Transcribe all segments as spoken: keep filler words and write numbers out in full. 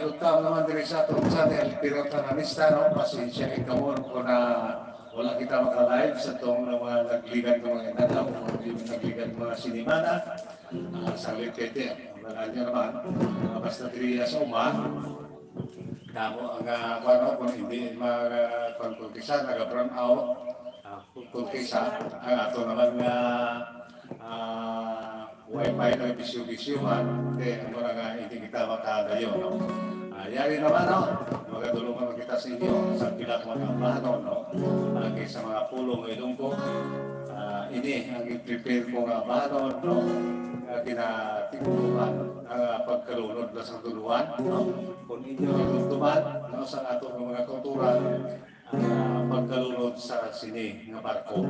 Welcome naman diri sa atong channel, pero tananista, no? Pasensya kay kamo kung na wala kita maka-live sa tong mga nagligad nga mga inadlaw o di nagligad nga mga sinimana. Ah, sanglit kay ti, ang wala niya naman, ah, basta diri sa uma, kamo ang, ah, kuwan, no? Kung hindi ma-, kuwan, kung kisa naga-brown out, ah, kung kisa, ang ato naman nga, ah, wifi na bisyo-bisyo man, te, ano na nga, hindi kita makadayon, no? Ah, yari naman, no? Magadulungan man kita sa inyo, sa pila ka mga ambahanon, no? Ah, kay sa mga pulong nga ilungko, ah, ini ang i-prepare ko nga ambahanon, no? Nga ginatiguruhan, ah, pagkalunod na sa tuluan, no? Kung inyo nadumduman, no, sa ato nga mga kauturan, ah, pagkalunod sa sini nga barko.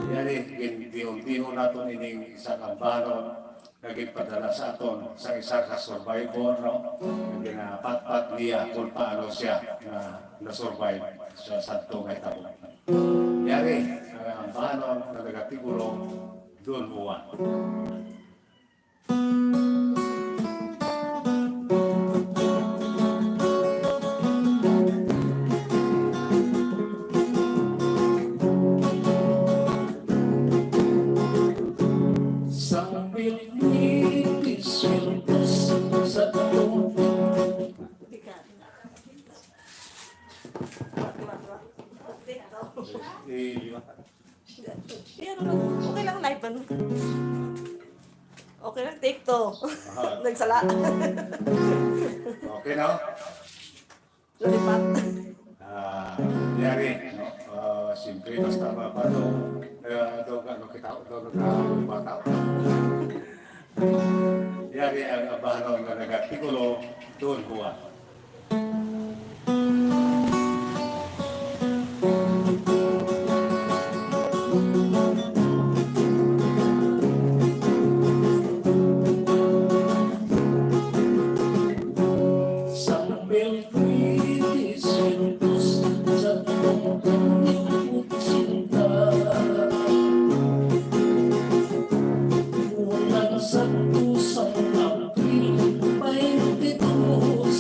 Yari, gin-, dihon-dihon naton ining isa ka ambahanon nga ginpadala sa aton sa isa ka survivor, no? Nga ginapatpat niya kung paano siya na, na-survive sa sadto nga hitabo. Yari, ang ambahanon nga nagatiguro, Don Juan. Sang mil quinientos sa Eh, Pero okay lang, live man. Okay lang, take two. Aha. Nagsala. Okay, no? Lollipop. Ah, yari, no? Ah, siyempre, basta mapano, eh, daw ka, no, kita, daw ka, bata. Yari ang ambahanon nga nagatikulo, Don Juan. Sang mil quinientos sa tuong ochenta, bulan sa kusang Abril twenty-two,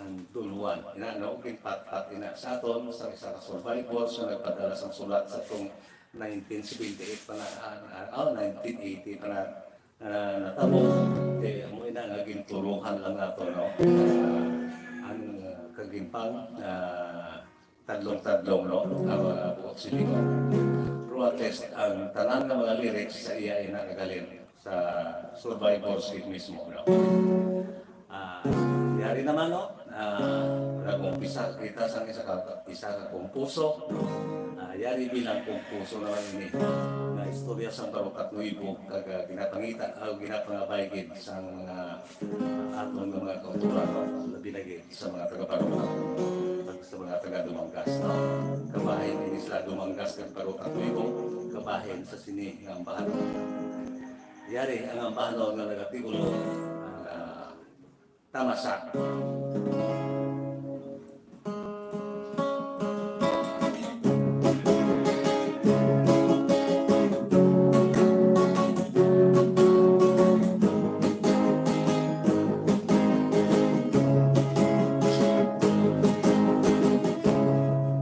ang Don Juan. Ina, no? Ginpatpat ina sa aton sa isa ka survivor sa nagpadala sang sulat sa tong nineteen seventy-eight pa na, ah, ah, oh, nineteen eighty pa na, ah, natabo. Kay amo ina nga ginturuhan lang nato, no? Ah, ang, ah, kagimpang, ah, tadlong-tadlong, no, ang mga buot silingon. Pero at least, ang tanan nga mga lyrics sa iya ay nagagalin sa survivor seat mismo, no? Ah, yari naman, no? Ah, nag-umpisa kita sa isa ka, isa ka kumpuso. Ah, yari bilang kumpuso naman ini nga istorya sang Barotac Nuevo, kag, ah, ginapangita, ah, ginapangabay gid sang mga aton nga mga kauturan, no? Labi na gid sa mga taga-Barotac, kag sa mga taga-Dumangas, no? Kabahin ini sila, Dumangas kag Barotac Nuevo, kabahin sa sini nga ambahanon. Yari ang ambahanon nga nagatiulo, ah, Tamasa.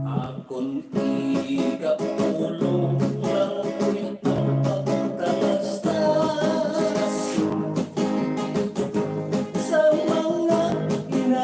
Akon igapulong lang ko'y ang pagtalastas sa mga ina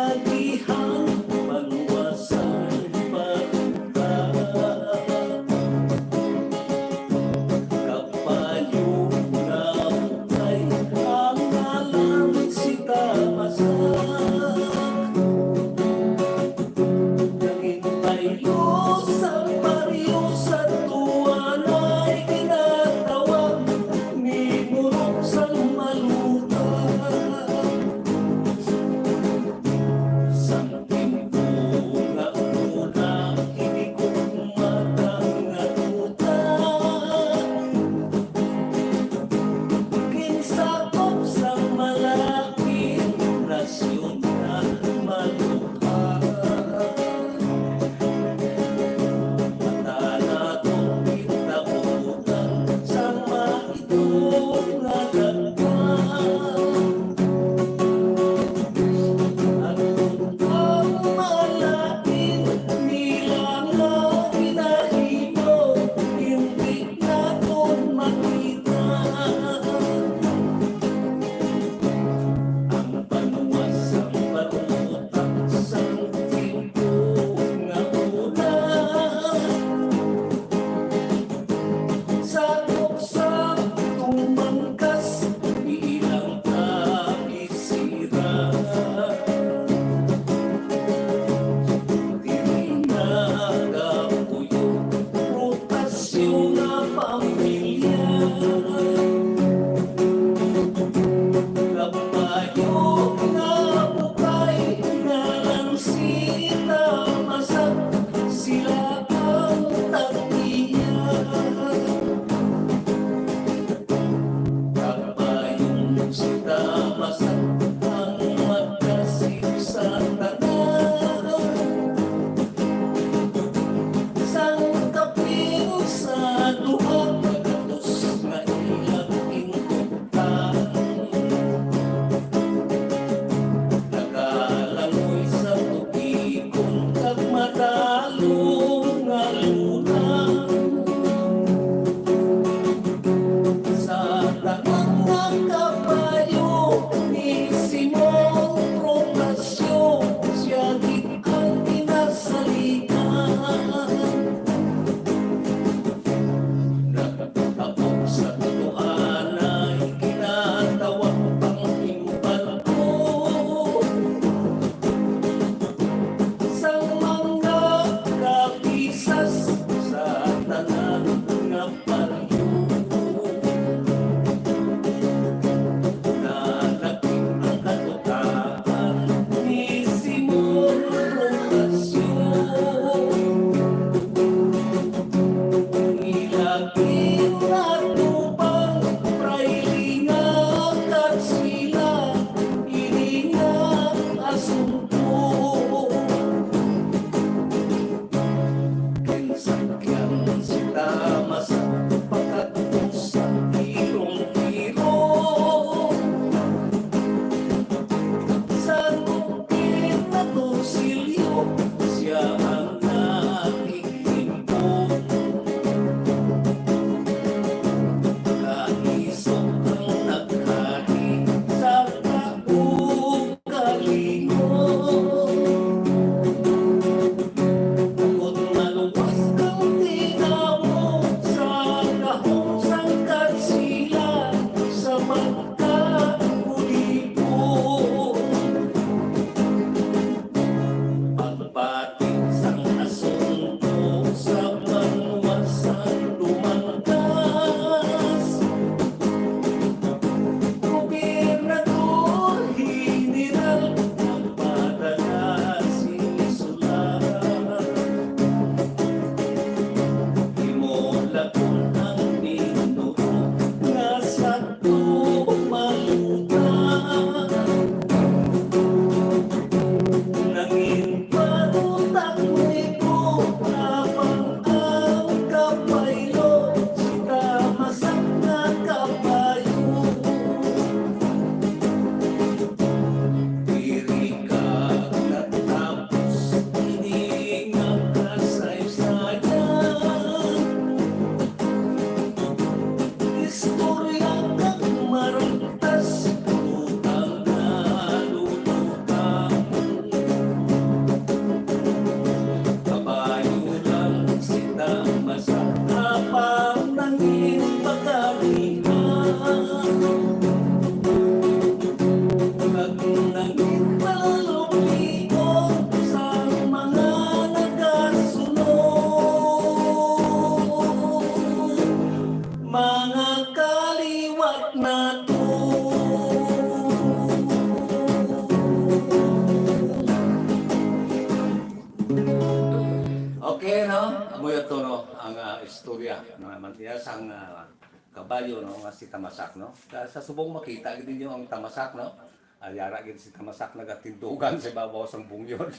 Amo to, no, ang, ah, istorya naman niya sang, ah, kabayo, no, nga si Tamasak, no. Sa, sa subong makita gid ninyo ang Tamasak, no. Ah, yara gid si Tamasak nagatindugan sa babaw sang bungyod.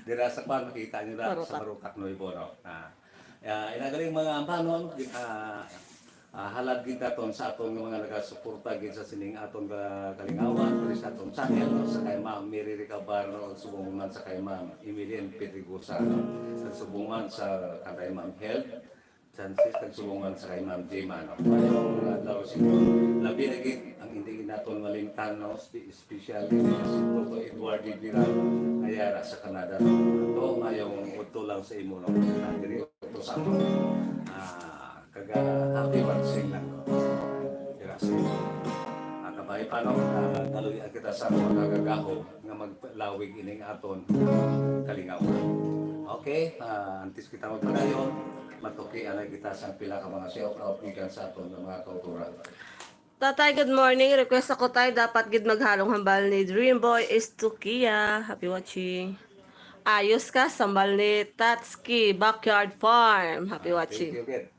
Dira sa kwan, makita nyo na Marutak. Sa Marutak Nuevo, no. Ah, ah, ina galing mga ambanon, gid, ah, ah, halad gid naton sa aton nga mga nagasuporta gid sa sining aton ka-, kalingawan, diri sa aton channel, no, sa kay Ma'am Mary Ricabar, no, ug subong man sa kay Ma'am Emeline Pedregosa, no, sa subong man sa kay Ma'am Health Francis, kag subong man sa kay Ma'am Jema, no. Mayong adlaw sa inyo. Labi na gid ang hindi naton malimtan, no, spe-, special si Toto Edward Dira, ayara sa Canada, no. To, mayong udto lang sa imo, no. Ah, diri to sa aton. Ah, kag, ah, happy watching lang, no. Dira sa inyo. Ah, kabay pa, no. Ah, naluy-an kita sa mga kagagahom nga maglawig ining aton kalingawan. Okay, ah, antes kita magpadayon, matuki anay kita sang pila ka mga shout out gikan sa aton nga mga kauturan. Tatay, good morning. Request ako, tay, dapat gid maghalong hambal ni Dream Boy is Tukia. Happy watching. Ayos ka, sambal ni Tatski Backyard Farm. Happy Ah, watching. Thank you, kid.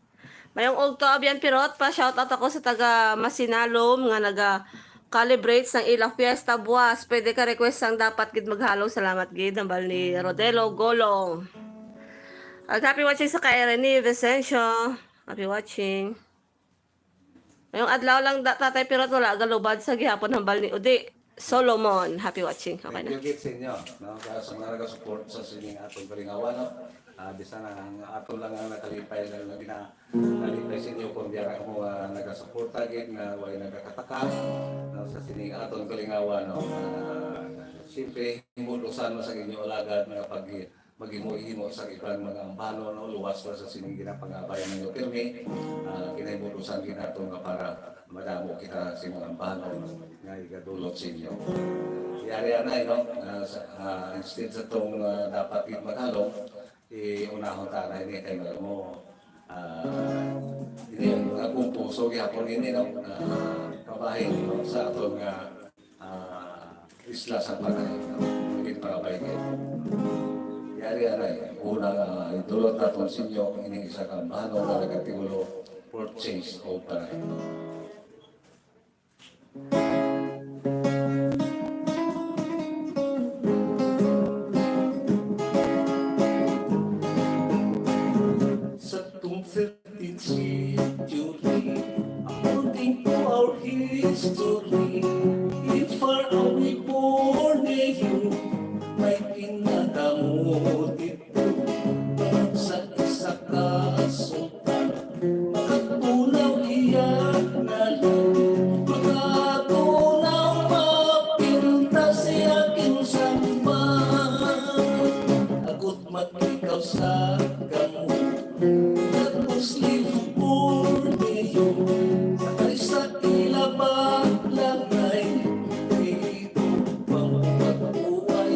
Mayong ugto, Abian Pirot, pa shout out ako sa taga Masinalom nga naga celebrate sang ila fiesta buwas. Pwede ka request sang dapat gid maghalong. Salamat gid, hambal ni Rodelo Golong. Ag happy watching sa kay Rene Vicencio. Happy watching. Ngayong adlaw lang da, Tatay Pirot, wala galubad sa gihapon hambal ni Udi Solomon. Happy watching. Okay na. Thank you gid sa inyo, no, sa, sa mga nagasupport sa sining atong kalingawan, no? Ah, bisan ang aton lang ang nakalipay lang na gina-, nalipay sa inyo kung diya mo, ah, nagasuporta gid nga way nagakatakas, no, sa sining aton kalingawan, no? Ah, siyempre, himulusan mo sa inyo alagad nga pag maghimo-himo sa iban mga ambanon, no? Luwas na sa sining ginapangabay ninyo. Pirmi, ah, kinahimulusan gid nato nga para madamo kita sa mga ambanon nga igadulot sa inyo. Yari anay, no? Ah, sa, ah, instead sa tong, ah, dapat gid maghalong, iunahon ta na ini kay mo, ah, ini nga kumpuso gihapon ini, no? Ah, kabahin, no? Sa aton nga ah, isla sa Panay, no? Maging para bayan. Yari anay, una, ah, idulot naton sa inyo, ining isa ka ambanon nga nagatiulo, Purchase of Panay. Sa tungsil Century, according to our history, in far away Borneo, may pinadamo dito sa isa ka sultan. Makatunaw iya ngalan, makatunaw mapintas iya ginsamba. Agud maglikaw sa kamot, tapos libog Borneo, sakay sa ila balangay, dito pang pagbuhay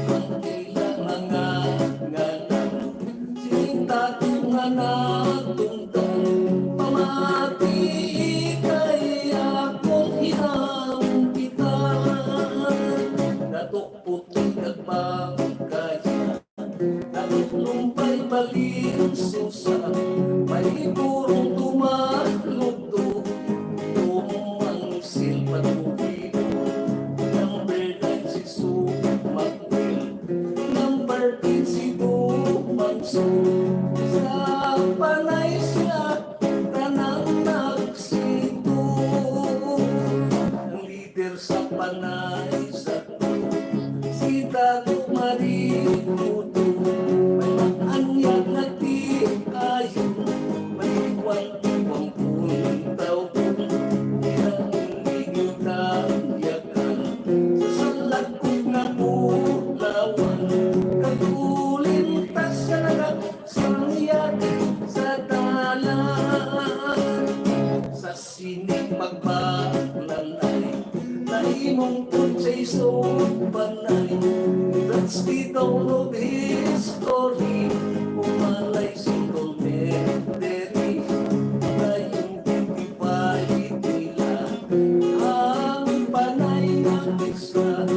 ang ila mga ngalan. Sining tato nga natungdan, pamati kay akong ihampitan. Dato puti kag pagkaya, dato lumpay balin susa, may burong tumaklugto, tumang silpat bukido, number nine si Sumagwil, number ten si Bumangso, sa Panay siya tanang nagsito. Ang leader sa Panay sa si Tato Marikuto, may maanyag nagtiayon, may iwan-iwang puntaw, ilang inigil tangyakan, sa salakog nga bulawan, kagulintas ka na lang, sang yati sa dalan. Sa sining pagbalanay, nahimong purchase of Panay. That's the dawn of history. Umalay si Tolmederi, nineteen twenty-five nila. Ang Panay nga isla,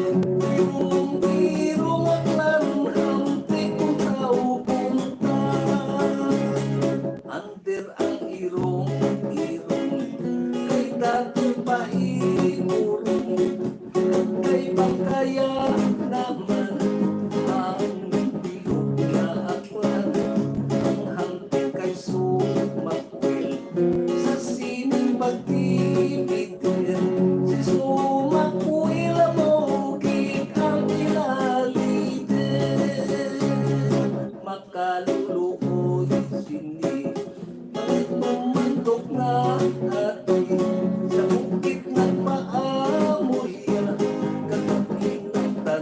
yung biro nga klan, hamtik kung tao, kung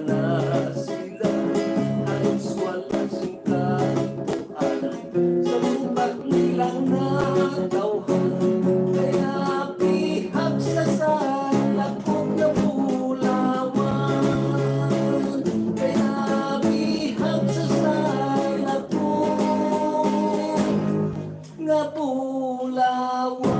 na sila, halos wala sing katuan. Sa lugar nilang natawhan, kay nabihag sa salakop nga bulawan. Kay nabihag sa salakop nga bulawan.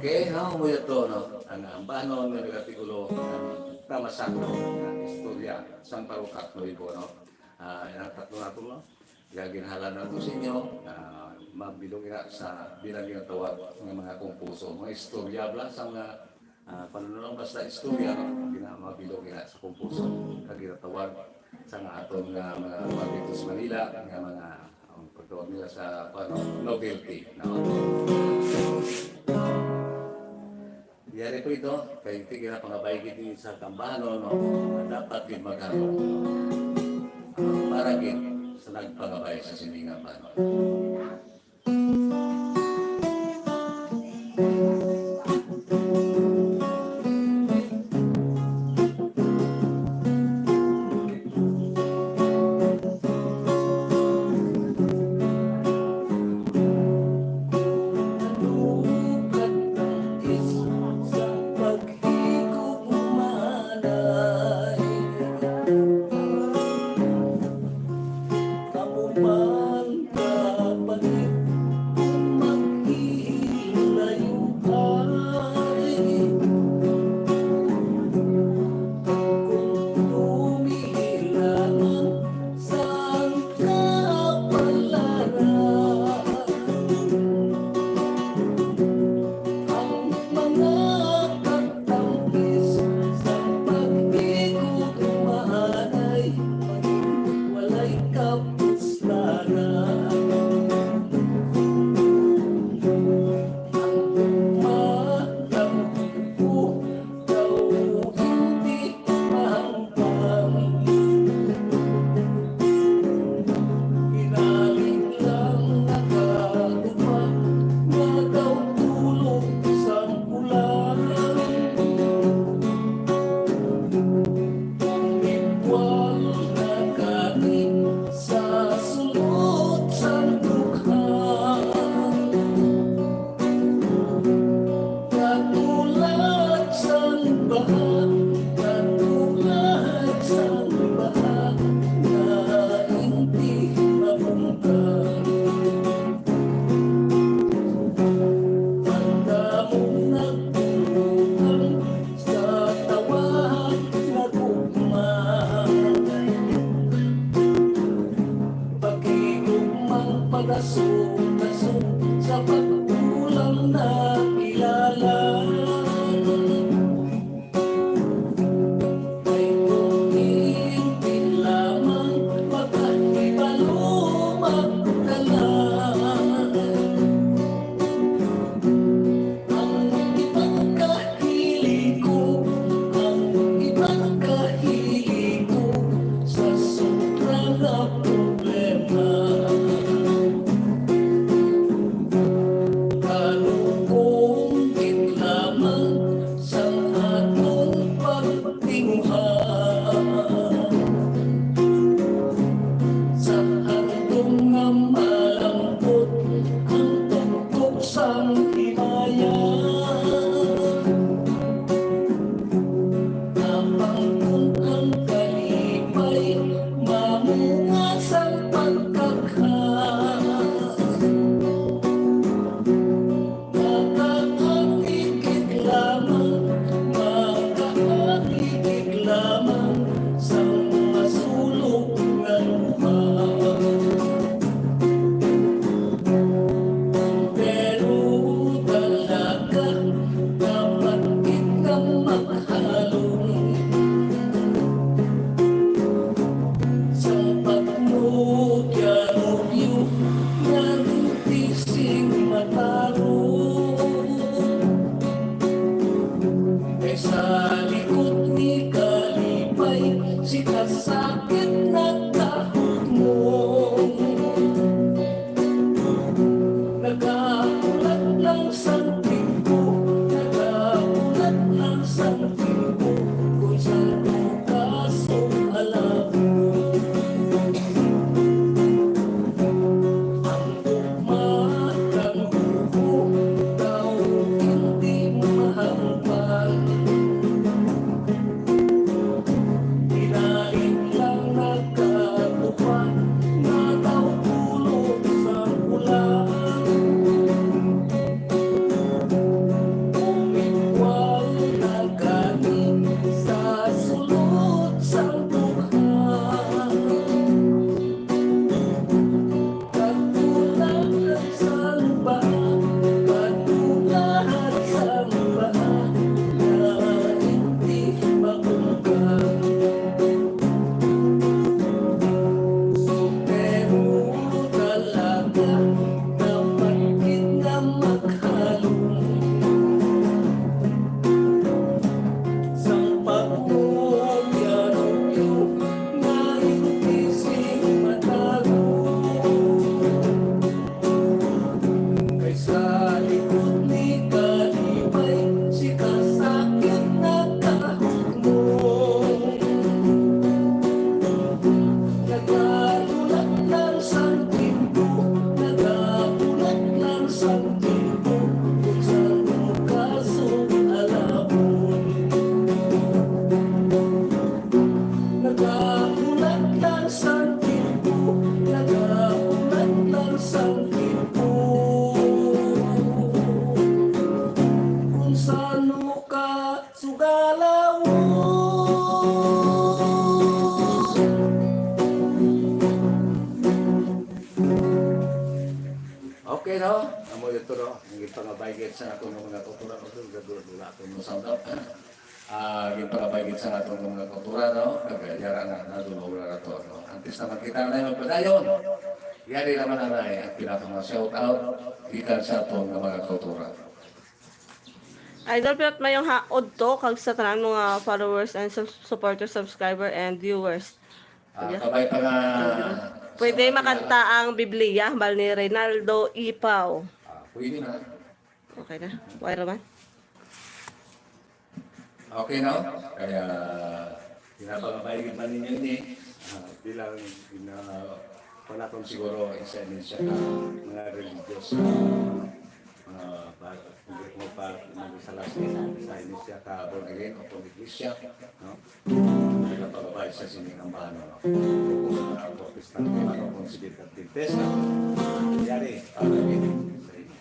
Okay, no? Muya to, no? Ang, ang banon nga nag-artikulo, ang tama sakto nga istorya sang Parokak Nuevo, no? Ah, ang tatlo nato, no? Kaya ginhalan nato sa inyo, ah, mabilog ina sa bilang ginatawag nga mga kumpuso, mga istorya bala sa mga, ah, panunulang basta istorya, no? Gina-, mabilog ina sa kumpuso, kag ginatawag sa nga aton nga mga pagdito sa Manila, nga mga, ang pagtawag nila sa, ano, novelty, no? Yari po ito, kay tigil na pangabay gid sa tambahan, no? Dapat gid magkaroon. Ah, para gid sa nagpangabay sa sining tambahan. Higugmaanay. Amo man kapalit kung maghihilayo ay. Kung tumihil lamang sang kapalaran. Ang mga pagtampis sa paghigugmaanay, walay kapuslanan. Ang madamo ko daw hindi mahangpan. Inaling lang nakatupad nga daw tulog sang ulan. Ang mitwal na kain sa sulod sang dughan. Katulad sang baha, katulad sang baha nga hindi mabungkag. Ang damong nagtulungan sa tawahang nagugma. Pakigugmang palaso-laso sa pagkulang na kilala. Kay kung hindi lamang makahibalo magdala. Ang ibang kahilig ko, ang ibang kahilig ko sa sobra nga problema. Kalungkong gid lamang sang aton pagtinguha. Sa handom nga malambot ang tuktok sang himaya. Apang kun ang kalipay mamunga sang pagkagha. Makaaligid lamang, makaaligid lamang sang masulok nga luha. Pero dala Pangabaygit sa aton nga mga kauturan, o, gadula-dula aton mga sangkap. Ah, ginpangabaygit sa aton nga mga kauturan, no? Kag yara na, nadulog na nato, no? Antes na magkita na yung padayon, yari naman na ang pinaka mga shout out gikan sa aton nga mga kauturan. Idol Pilot, mayong haod to kag sa tanan mga followers and sub- supporters, subscriber and viewers. Ah, kabay pa nga Pwede sa makanta ang Biblia, bal ni Reynaldo Ipaw. Ah, pwede na. Okay na. Wala man. Okay, no? Kaya, pinapangabay man ninyo ini, ah, bilang, ina-, wala kong siguro isa din siya ka mga religious, ah, mga ba-, hindi ko pa magsalas din sa inyo siya ka born again o kung iglesia, no? Nagapangabay sa sining ambano, no? Kung mga Protestante man o kung sige ka Adventista, yari, para din sa inyo.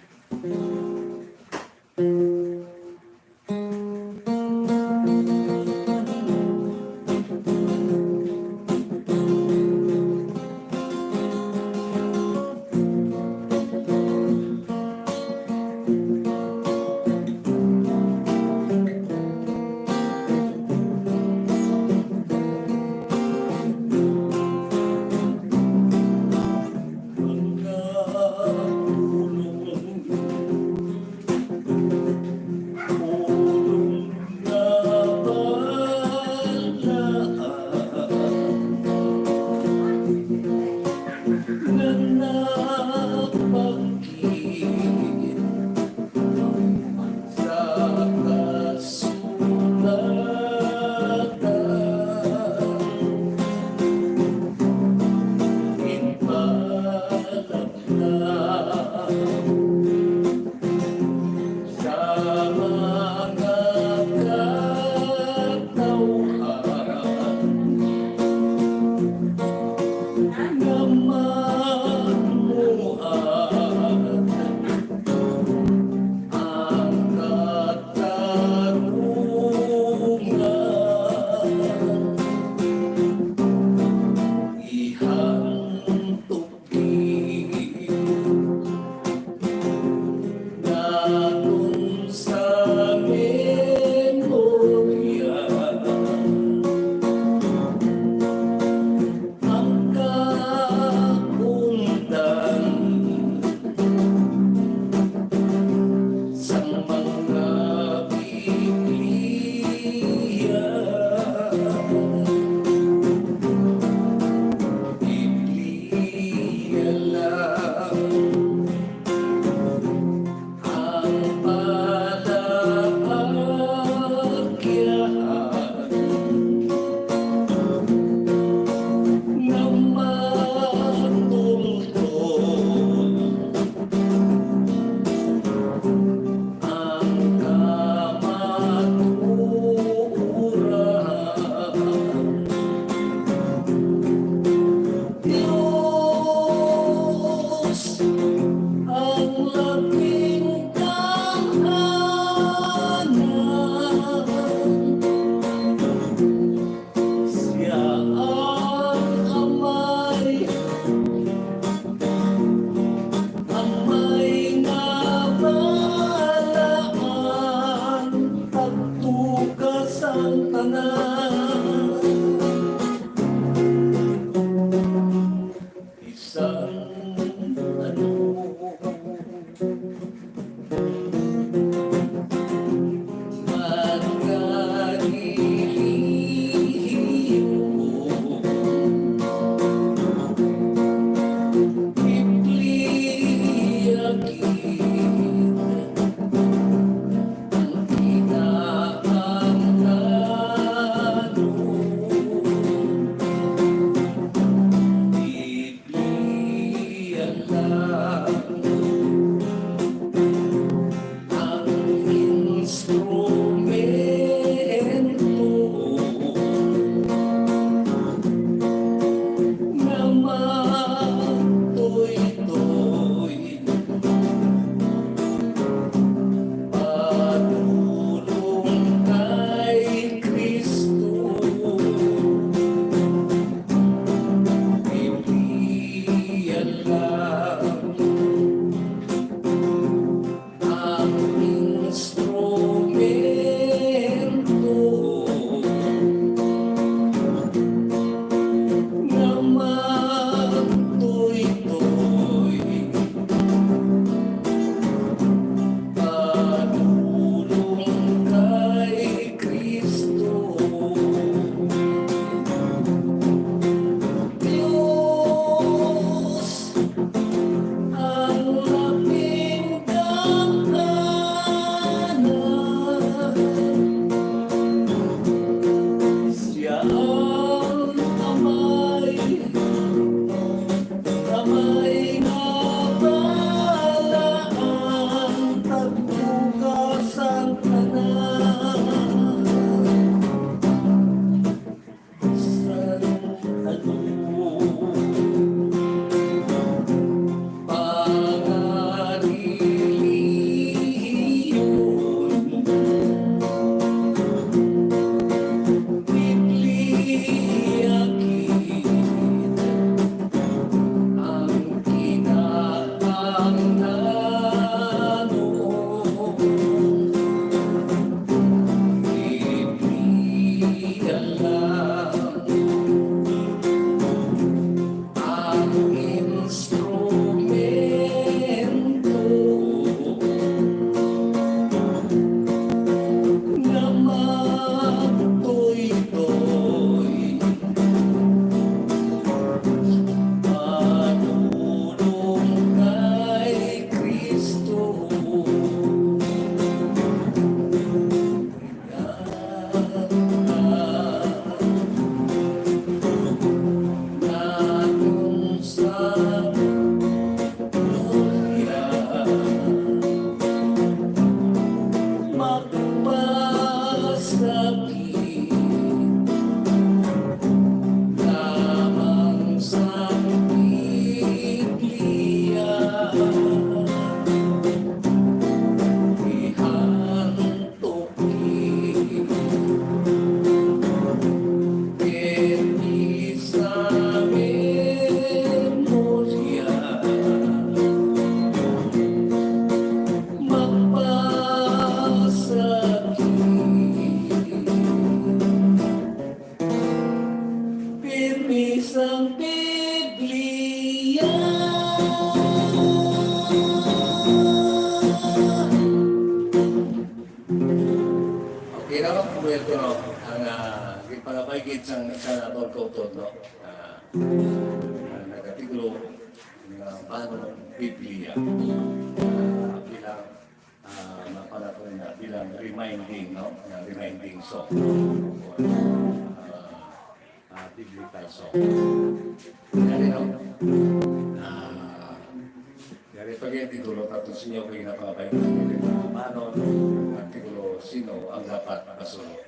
Para may gid sang isa na tol kautod, no? Ah, ah, nagatigulo nga banon Biblia. Ah, bilang, ah, mapala ko na bilang reminding, no? Nga reminding song. Ah, ah, biblical song. Yan, no? Ah, Yari pa gid, titulo tatlo sa inyo kay napangabay. Paano ang titulo, sino ang dapat masunod?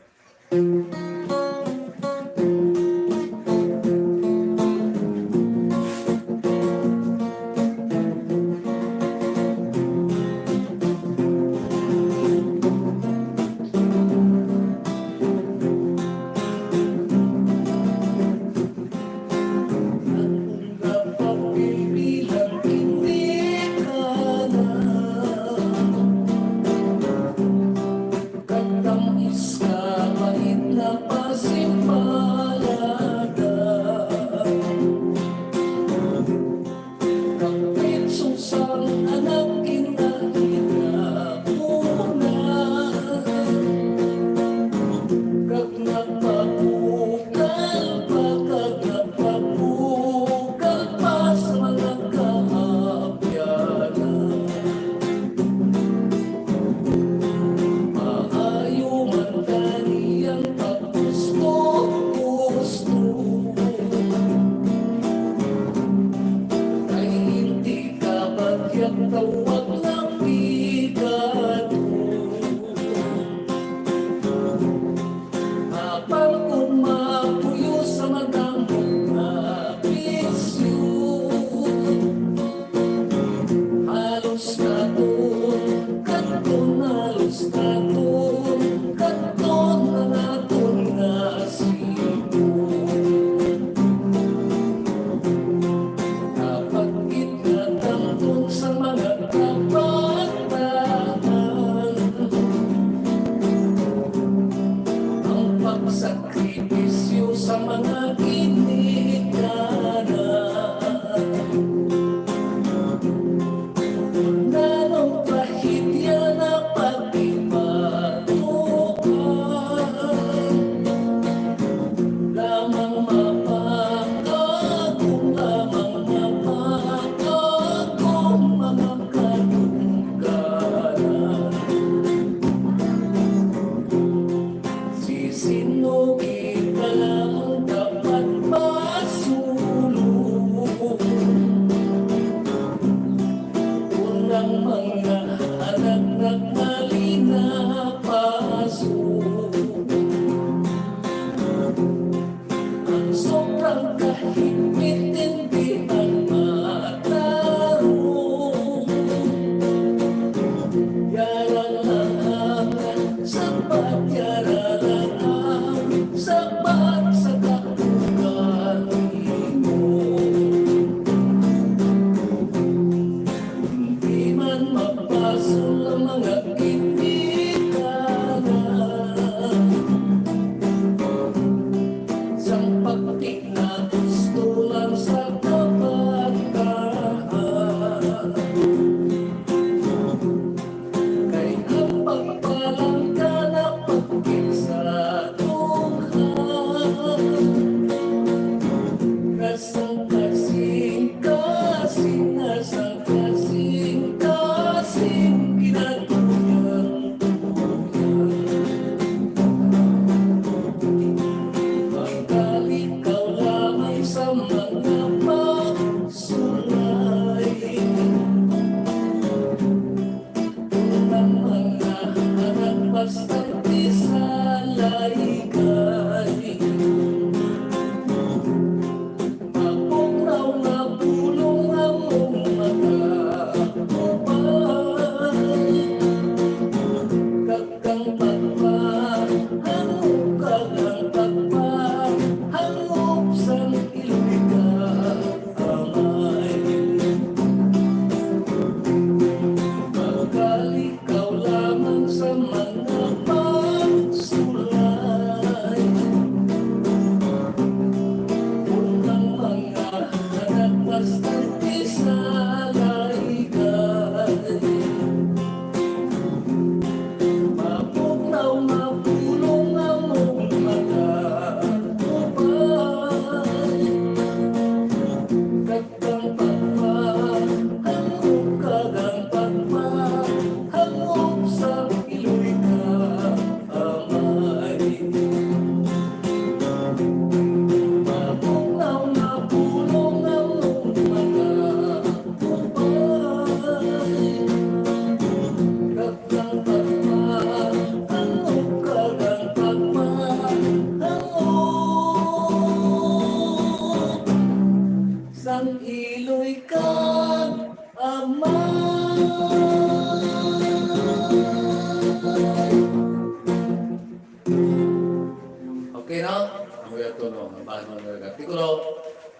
Ang banon nga nag-artikulo,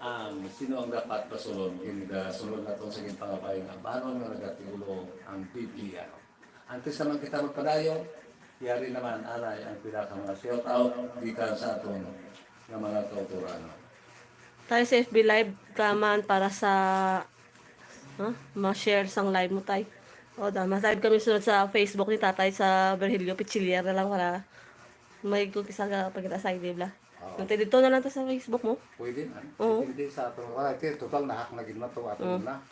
ang sino ang dapat pasulon? Ginasulod naton sa ginpangabay nga banon nga nag-artikulo ang Biblia. Antes naman kita magpadayon, yari naman anay ang pila ka mga shout out gikan sa aton nga mga kautoran. Tayo sa F B Live ka man para sa ha? Ma-share sang live mo, tay. O, da, mas live kami sunod sa Facebook ni tatay sa Virgilio. Pichilyer na lang para may kung isa ka pagkita sa live, la. Nante dito na lang to sa Facebook mo. Pwede man. Oo. Hindi sa ato. Wala, ito, total na hack na gid na to ato Oo. na.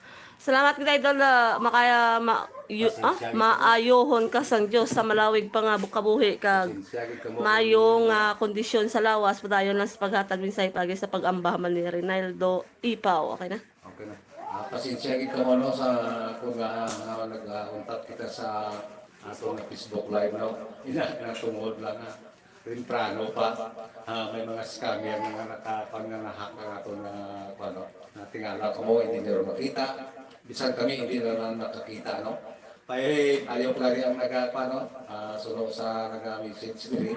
Salamat kita, idol, na makaya ma, yu, ah, Pasensya, maayohon ka sang Dios sa malawig pa nga bu- kabuhi kag Pasensya gid ka mo. mayo nga kondisyon sa lawas, padayon lang sa paghatag mensahe pagi sa pag-amba man ni Rinaldo Ipaw. Okay na? Okay na. Ah, pasensya gid ka mo, no, sa kung nga, nga nag-untat kita sa ato nga Facebook live, no. Ina na tungod lang nga temprano pa. Ah, may mga scammer nga nakapan nga nahak ang ato nga, ano, natingala ko mo, hindi nyo makita. Bisan kami hindi na lang nakakita, no. Pay, ayaw pa rin ang nagapa, no. Ah, suno sa naga-message diri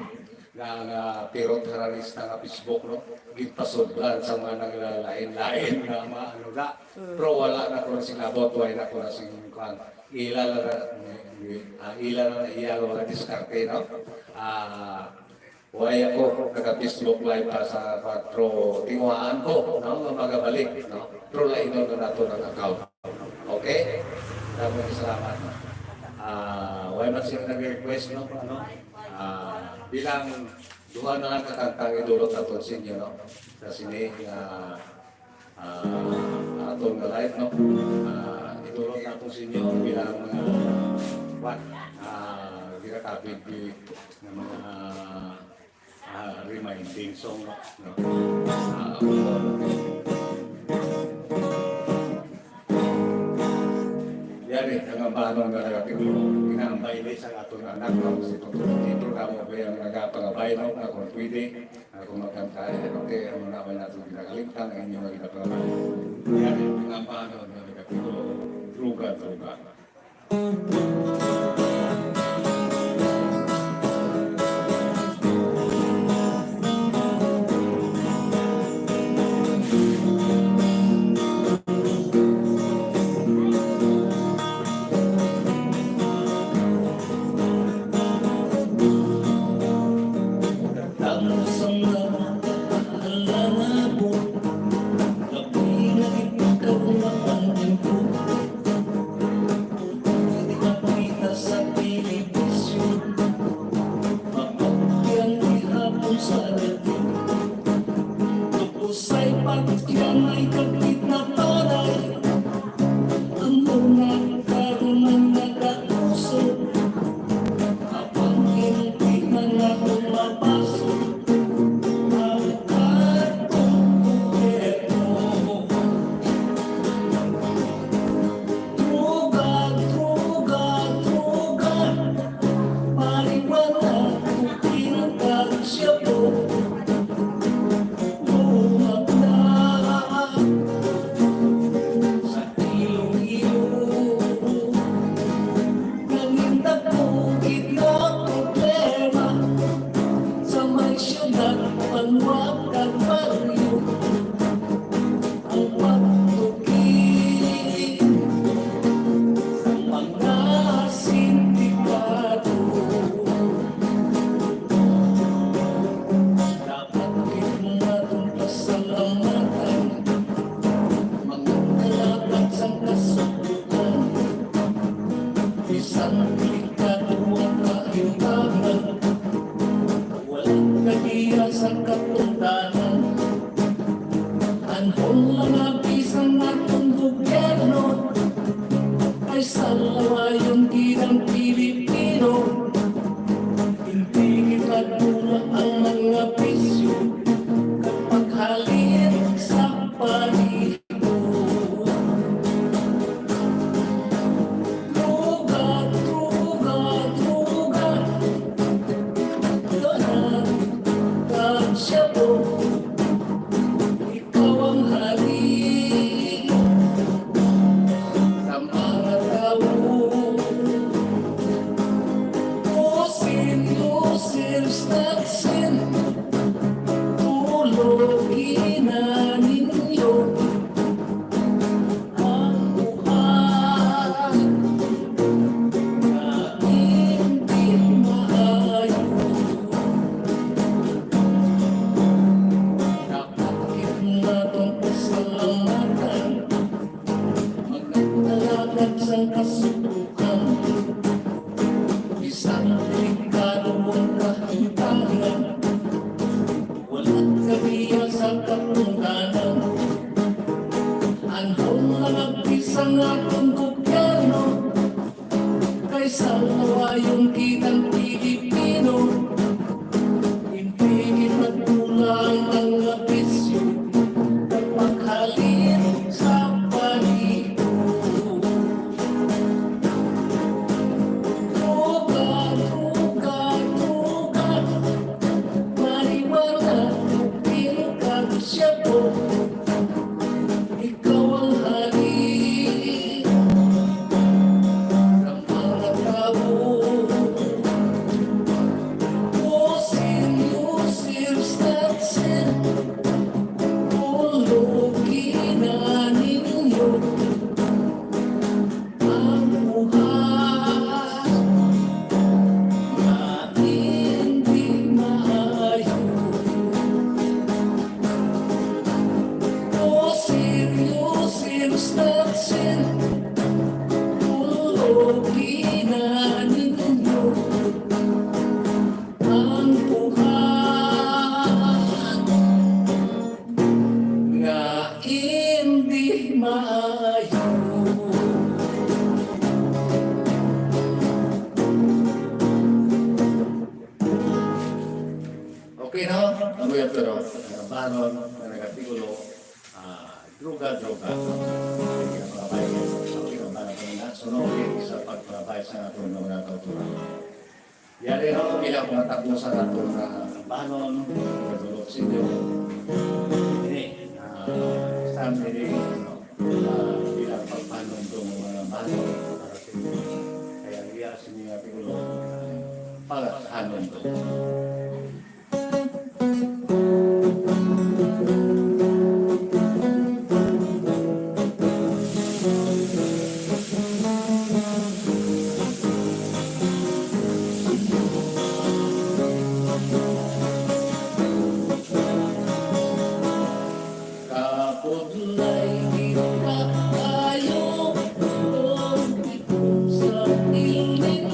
nga, nga pirot haralis na nga Facebook, no. Gipasudlan sa mga naglalain-lain nga mga ano na. Pero wala na ko na sing abot, wala na ko na sing kwan. Ila na, ah, ila na iya nga mga diskarte, no. Ah, Way ako naka-Facebook live pa sa kwatro, tinguhaan ko, no, nga magabalik, no? Pero lainon na nato ang account. Okay? Daghang salamat. Ah, way man sila nag-request, no? Ano? Ah, bilang duha na lang ka kanta ang idulot nato sa inyo, no? Sa sini nga ah, aton nga live, no? Ah, idulot nato sa inyo bilang mga, what, ah, ginakabig nga mga, ah, reminding song, no? Ah, Yari, ang ambanon nga nagapiglo, ginambay ni sa aton anak, no? Si Totoo Pedro, kamo ba ang nagapangabay, no? Nga kung pwede, Ako magkanta, eh, okay, ang mga naman natin ginakalimtan, ang inyong mga ginapangabay. Yan, ang mga paano, mga nagkapitulo, druga, druga. Usay pagkiamay kag gitnaparay. Ang una karon ang nagauso. Ang hindi na nga mabaso. Ang atong gobyerno. Druga, druga, druga. Marijuana, cocaine, kag shabu. Sa Iloilo, nangin dako gid nga problema sa may siyudad, banwa, kag baryo. Ang pagtuki sa mga sindikato. Dapat gid naton pasalamatan, mga kalaban sang kasugputan. Bisan delikado ang kahimtangan, walang kagiya sa katungdanan. Anhon lang nga bisan naton gobyerno, ay salawayon gid ang Pilipino. Hindi kita dula ang mga bisyo, kapaghalin sa paligo. Druga, druga, druga. Doon na, kag shabu. Ikaw ang hari sa mga tao. Usin, usin, taksin, tulog Sa delikado mong kahimtangan, wala ka diya sa katungdanan. Anhon nga magpis ang aton gobyerno, kay sa lawayon kitang Pilipino, hindi ipagkulang ang mga bisyo, kay paghalin sa panito. Droga, droga, droga. Marijuana, pino kag shabu. Ikaw ang hari sa mga tabo. Usin, usin, snatsin. Ulo, kinaninyo. Ang buhat nga hindi maayo. Usin, usin, snatsin. Ulo, kinaninyo. Ang buhat nga hindi maayo. Okay, no? Ang kuya, pero, ah, baron, nga nagatigulo, ah, droga, droga. Kaya mga bayan, okay, ang baron, so, no, okay, sa pagpabay sa aton mga kauturan. Yari ho, bilang mga takbo sa aton nga banon, nagdulot sa inyo. Ini, ah, stand ini, no? Ah, bilang pagpanumdum ng mga banon para sa inyo. Kaya iya sa inyo nga tigulo, para sa hanumdum. Kapudlay di pa tayo, sa piling,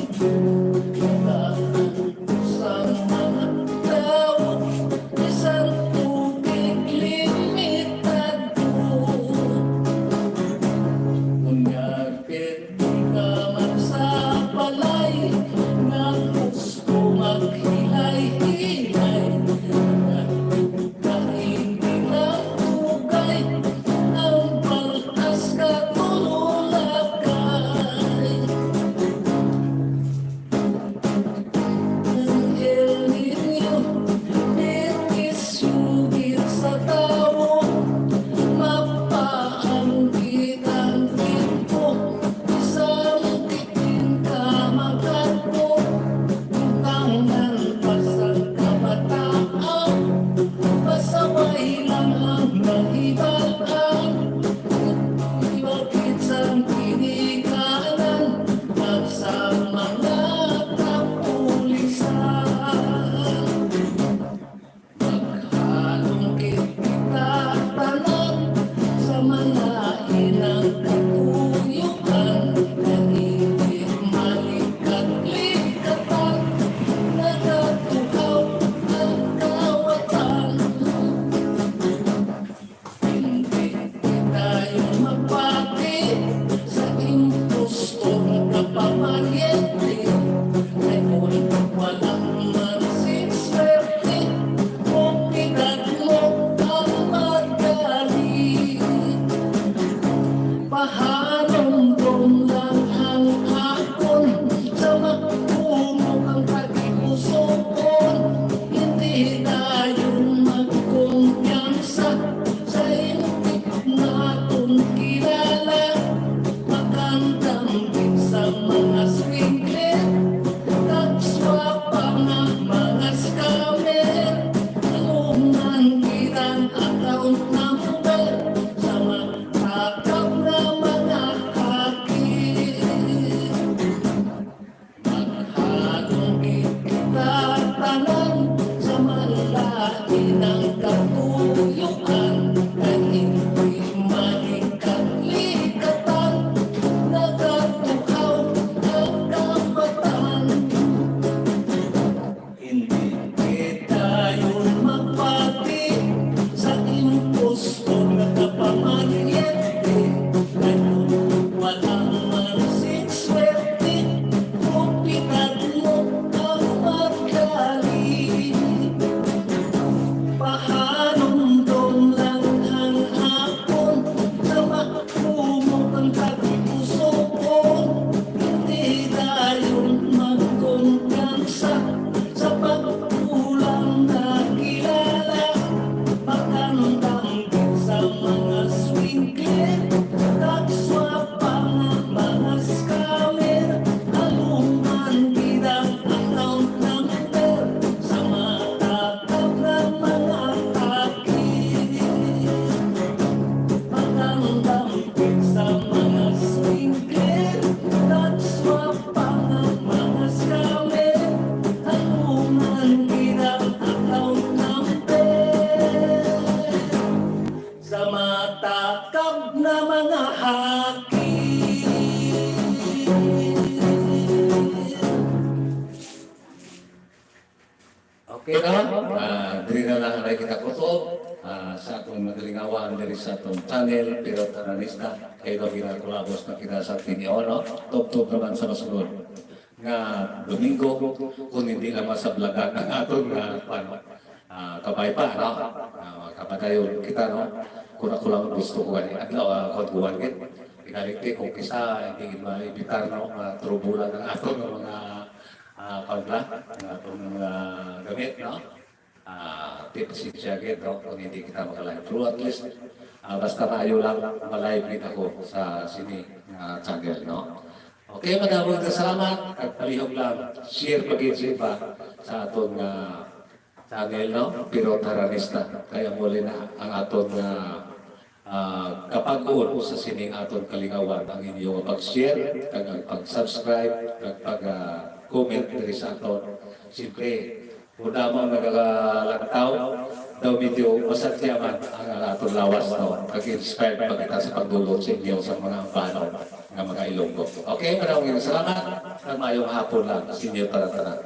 sa mga Okay, no? Ah, diri na lang ang kita kutob, ah, sa atong nagalingawan diri sa atong channel, pero taranista, kay daw ginakulabos na kita sa Tinio, no? Tubtob naman sa masunod nga Domingo, kung hindi lang masablagan ang aton nga, ano, ah, kabay pa, no? Ah, kapadayon kita, no? Kung ako lang gusto ko gani, adlaw, ah, kung buwan gid. Tingali, kung kisa, hindi maibitar, no? Matrubulan ang aton nga mga, ah, kwan ba? Ang aton mga gamit, no? Ah, ti pasensya gid, no? Kung hindi kita makalive. Pero at least, ah, basta maayo lang, malive gid ako sa sini nga channel, no? Okay, madamo nga salamat. Kag palihog lang, share pa gid sa iba sa aton nga channel, no? Pero taranista. Kaya muli na ang aton nga, ah, kapag-on sa sining aton kalingawan, ang inyo pag-share, kag ang pag-subscribe, kag pag, ah, comment diri sa aton. Siyempre, kung damo ang nagalantaw, daw medyo masagya man ang aton lawas, no? Pag-inspired pa kita sa pagdulot sa inyo sa mga ambanon nga mga Ilonggo. Okay, maraming salamat. At mayong hapon lang sa inyo tanan-tanan.